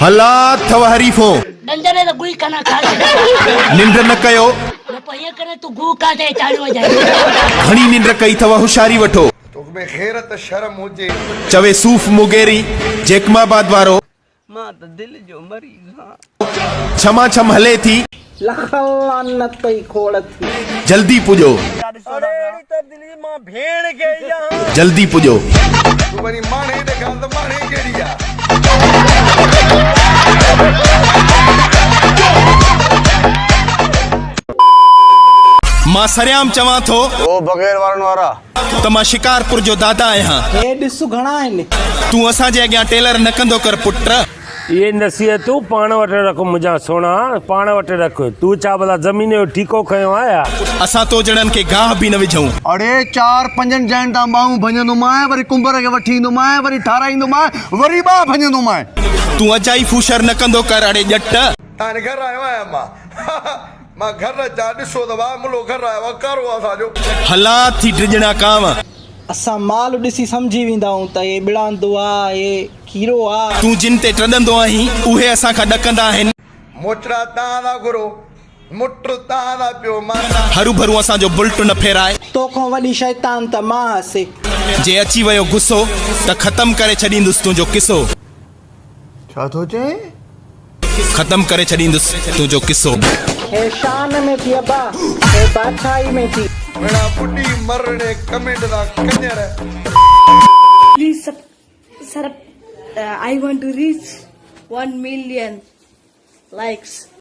هلا اٿو حريفو. ڏندن ته گوئي ڪنا کاڌي. ننڊ نه ڪيو. نه پوء ائين ڪري تون گوء کاڌي چاڙهيو وڄائي. گهڻي ننڊ ڪئي اٿو هوشياري وٺو. توک ۾ غيرت شرم هجي. چوي صوف مغيري جيڪم آباد وارو. مان ته دل جو مريض هان. ڇما ڇم هلي ٿي. لک لعنت پئي کوڙ ٿي. جلدي پڄو. اڙي اهڙي تبديلي مان ڀيڻ کي ئي آهان. جلدي پڄو. تون وري ماڻهي ڏيکار ته ماڻهي ڪهڙي آ. مان سرعام چوان ٿو. او بغير وارن وارا. ته مان شڪارپور جو دادا آهيان. هي ڏس گهڻا آهن. تون اسان جي اڳيان ٽيلر نه ڪندو ڪر پٽ. اهي نصيحتون پاڻ وٽ رک منهنجا سهڻا، پاڻ وٽ رک. تون ڇا ڀلا زمين جو ٺيڪو کنيو آهي ها؟ اسان تو جهڙن کي گاهه به نه وجهون. اڙي چار پنجن جاين تان ٻانهون ڀڃندومانء، وري ڪنڀر کي وٺي ايندومانء، وري ٺاراهيندومانء، وري ٻانهن ڀڃندومانء. تون اجائي ڦوشر نه ڪندو ڪر اڙي ڄٽ. تان گهر آيو آهيان مان. مان گهر اچان ڏسو ته واهه ملو گهر آيو آ ڪارو آ اسان جو. هلا ٿي ڊڄڻا ڪانء. اسان مال ڏسي سمجهي ويندا آهيون ته هي ٻڙاندو آ، هي کيرو آ. تون جن تي ٽڏندو آهين، اهي اسان کان ڏڪندا آهن. موچڙا تان ٿا گهرو، مٽ تان ٿا پيو مان. هروڀرو اسان جو بلٽ نه ڦيراء. توکان وڏي شيطان ته مان هئس. جي اچي ويو غصو، ته ختم ڪري ڇڏيندس تنهنجو قصو. ڇا ٿو چئين؟ ختم ڪري ڇڏيندس تنهنجو قصو. هي شان ۾ ٿي ابا، هي بادشاهي ۾ ٿي. ويڻا ٻڏي مرڻي ڪمينٽ دا ڪڃر. Please sir I want to reach 1 million likes.